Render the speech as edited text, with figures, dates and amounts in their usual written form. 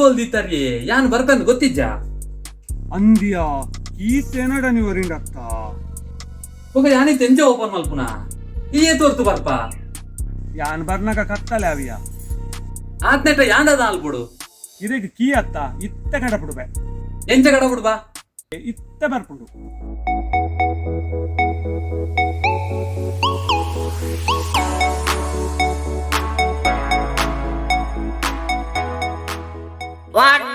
ಓಲ್ ದಿತ್ತರ್ಯೆ ಯಾನ್ ಬರ್ಪೆಂದ್ ಗೊತ್ತಿಜ್ಜಾ? ಅಂದಿಯಾ ಕೀತೆನಡ ನೀವರಿಂಡತ್ತ. ಬೊಕ ಯಾನಿತ್ತೆ ಎಂಚ ಓಪನ್ ಮಲ್ಪುನ? ಈಯೇ ತೋರ್ತು ಬರ್ಪ. ಯಾನ್ ಬರ್ನಗ ಕತ್ತಲೆ ಅವಿಯ. ಆತ್ನೆಟ ಯಾಂಡದ ಆಲ್ಪುಡು. ಇದಕ್ಕೆ ಕೀ ಅತ್ತ ಇತ್ತೆ ಕಡಪುಡುಬೆ. ಎಂಚ ಕಡಪುಡು ಬಾ? ಇತ್ತೆ ಬರ್ಪುಂಡು. One.